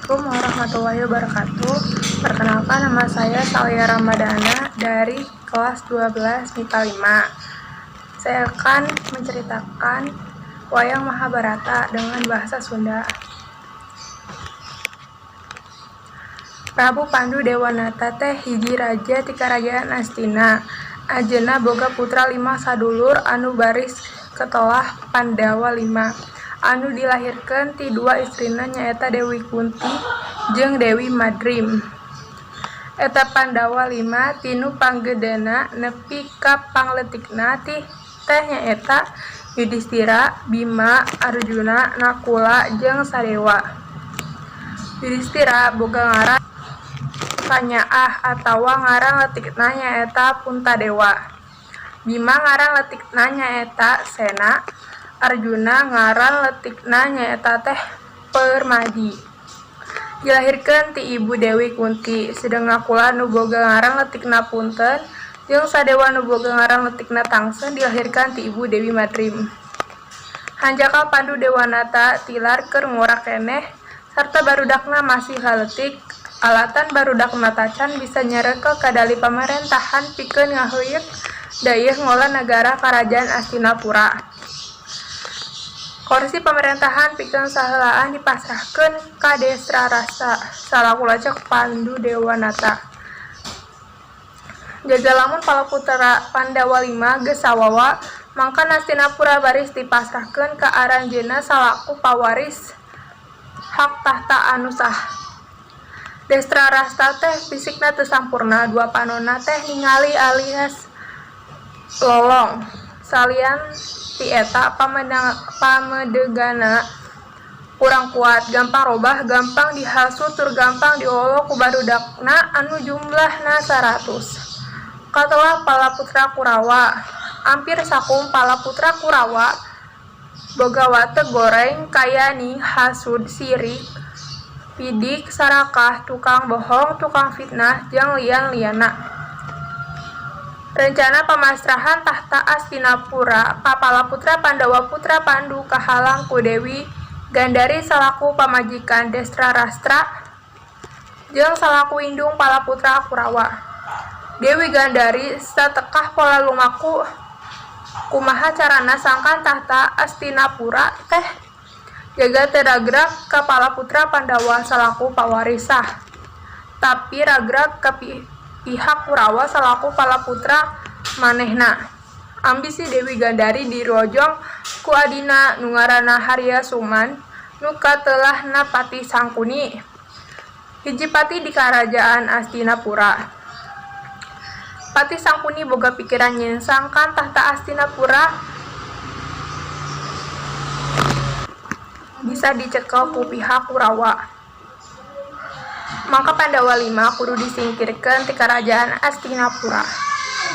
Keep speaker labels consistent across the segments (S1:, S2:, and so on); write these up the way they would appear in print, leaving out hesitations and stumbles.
S1: Assalamualaikum warahmatullahi wabarakatuh. Perkenalkan, nama saya Salia Ramadhana dari kelas 12 MIPA 5. Saya akan menceritakan wayang Mahabharata dengan bahasa Sunda. Prabu Pandu Dewanata teh hiji raja ti Karajaan Astina. Anjeunna boga putra 5 sadulur anu baris ketelah Pandawa 5 anu dilahirkeun ti dua istrina nyaeta Dewi Kunti jeung Dewi Madrim. Eta Pandawa 5 tinu panggedena nepi ka pangleutikna teh nyaeta Yudistira, Bima, Arjuna, Nakula jeung Sadewa. Yudistira boga ngaran kanyaah atawa ngaran leutikna nyaeta Puntadewa. Bima ngaran leutikna nyaeta Sena, Arjuna ngaran leutikna nyaeta teh Permadi. Dilahirkeun ti ibu Dewi Kunti, sedeng Nakula nu boga ngaran leutikna Punten jeung Sadewa nu boga ngaran leutikna Tangsen dilahirkeun ti ibu Dewi Madrim. Hanjakal Pandu Dewanata tilar keur ngora keneh sarta barudakna masih laleutik, alatan barudakna tacan bisa nyerekel kadali pamarentahan pikeun ngaheuyeuk dayeuh ngolah nagara Karajaan Astinapura. Korsi pamarentahan pikeun saheulaan dipasrahkeun ka Destrarastra salaku lanceuk Pandu Dewanata. Jaja lamun palaputra Pandawa 5 geus sawawa, mangkan Astinapura baris dipasrahkeun ka aranjeunna salaku pawaris hak tahta anu sah. Destrarastra teh fisikna teu sampurna, dua panonna teh ningali alias lolong. Salian ti eta pamedegana kurang kuat, gampang robah, gampang dihasut tur gampang diolo ku barudakna anu jumlahna 100. Katelah palaputra Kurawa. Ampir sakum palaputra Kurawa boga watek goreng kayani hasud, sirik, pidik, sarakah, tukang bohong, tukang fitnah, jeung lian-lianna. Rencana pamasrahan tahta Astinapura ka palaputra Pandawa putra Pandu kahalang ku Dewi Gandari salaku pamajikan Destrarastra jeung salaku indung palaputra Kurawa. Dewi Gandari satekah pola lumaku kumaha carana sangkan tahta Astinapura teh jaga teu ragrag ka palaputra Pandawa salaku pawaris sah, tapi ragrag ka pihak Kurawa salaku palaputra manehna. Ambisi Dewi Gandari dirojong ku adina nu ngaranna Harya Suman nu katelahna Patih Sangkuni, hiji patih di Karajaan Astinapura. Patih Sangkuni boga pikiran nyeun sangkan tahta Astinapura bisa dicekel ku pihak Kurawa. Mangka Pandawa 5 kudu disingkirkeun ti Karajaan Astinapura.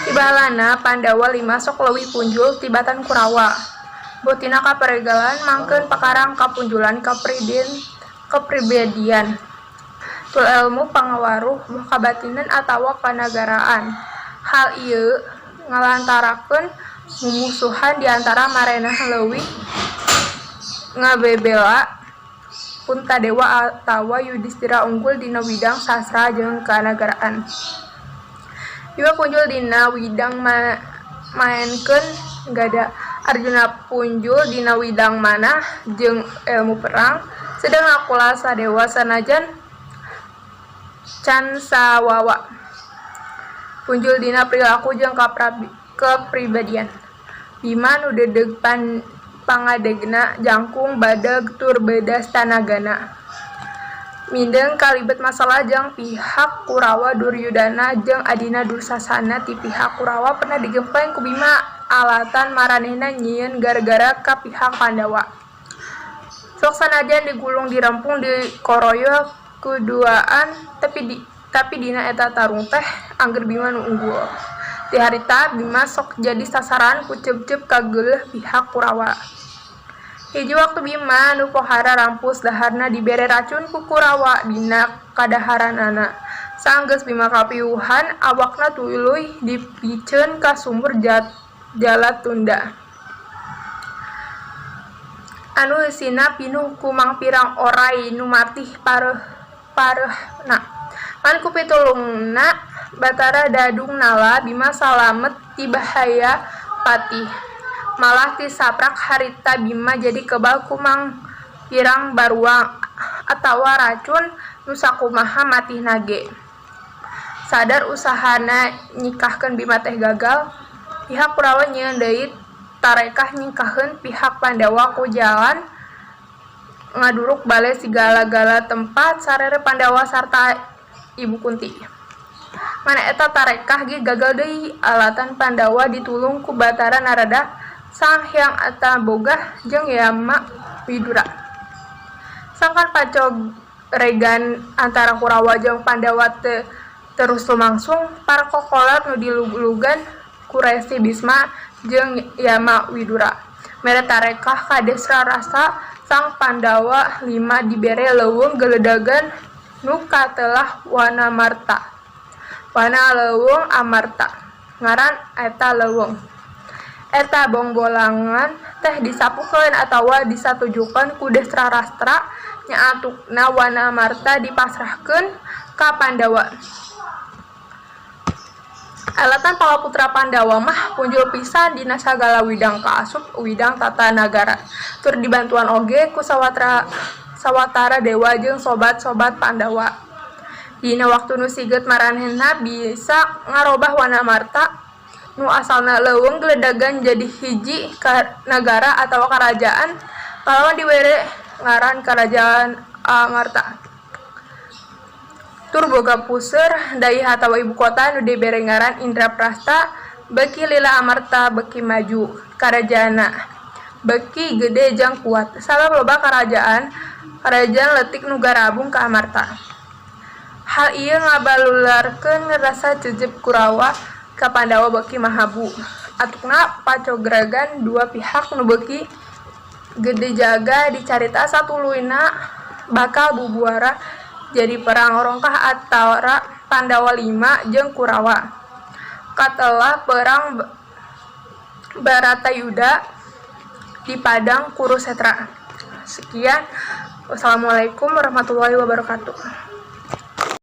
S1: Tibaheulana Pandawa 5 sok leuwih punjul tibatan Kurawa. Boh tina kaparegalan mangkeun pakarang kapunjulan kapribadian, tul elmu pangawaruh boh kabatinan atawa kanagaraan. Hal ieu ngalantarakeun mumusuhan di antara maranehna leuwih ngabebela Puntadewa atawa Yudistira unggul dina widang sastra jeung kanagaraan. Bima punjul dina widang maenkeun gada, Arjuna punjul dina widang manah jeung elmu perang, sedeng Nakula Sadewa sanajan can sawawa punjul dina perilaku jeung kapribadian. Bima nu dedeg pangadegna jangkung badag tur beudas tanagana. Mindeng kalibet masalah jeung pihak Kurawa. Duryudana jeung adina Dursasana ti pihak Kurawa pernah digempleng ku Bima alatan maranehna nyieun gara-gara ka pihak Pandawa. Sok sanajan digulung dirempung dikoroyoh kuduaan tapi dina eta tarung teh angger Bima nu unggul. Ti harita Bima sok jadi sasaran ku ceub-ceub kageuleuh pihak Kurawa. Hiji waktu Bima nu pohara rampus daharna dibere racun ku Kurawa dina kadaharanana. Saenggeus Bima kapiuhan, awakna tuluy dipiceun ka sumur Jalatunda anu eusina pinuh ku mangpirang oray nu matih pareuh. pareuhna. Ngan ku pitulungna Batara Dadung Nala, Bima salamet ti bahaya patih. Malah ti saprak harita Bima jadi kebal ku mangpirang baruang atawa racun nu sakumaha matihna ge. Sadar usahana nyingkahkeun Bima teh gagal, pihak Kurawa nyieun deui tarekah nyingkaheun pihak Pandawa ku jalan ngaduruk bale sigala-gala tempat sarere Pandawa sarta ibu Kunti. Ngan eta tarekah ge gagal deui alatan Pandawa ditulung ku Batara Narada, Sang Hyang Antabogah jeung Yama Widura. Sangkan pacogregan antara Kurawa jeung Pandawa teh terus lumangsung, para kokolot nu dilulugan ku Resi Bisma jeung Yama Widura mere tarekah ka Destarastra sang Pandawa Lima dibere leuweung geledagan nu katelah Wanamarta Wana Leuweung Amarta ngaran eta leuweung. Eta bongbolangan teh disapukeun atawa disatujukeun ku Destarastra nya antukna Wanamarta dipasrahkeun ka Pandawa. Alatan palaputra Pandawa mah punjul pisan dina sagala widang kaasup widang tata nagara. Tur dibantuan oge ku sawatara dewa jeung sobat-sobat Pandawa. Dina waktu nu sigeut maranehna bisa ngarobah Wanamarta nu asalna leuweung geledagan jadi hiji nagara atawa karajaan kalawan dibere ngaran Karajaan Amarta. Tur boga puseur dayeuh atawa ibukota nu dibere ngaran Indraprastha. Beuki lila Amarta beuki maju karajaanna beuki gede jeung kuat sabab loba karajaan-karajaan leutik nu garabung ka Amarta. Hal ieu ngabalularkeun rasa jejeb Kurawa ka Pandawa beuki mahabu. Antukna pacogregan dua pihak nu beuki gede jaga dicarita satuluyna bakal bubuara jadi perang rongkah antara Pandawa Lima jeung Kurawa. Katelah Perang Baratayuda di Padang Kurusetra. Sekian, wassalamualaikum warahmatullahi wabarakatuh.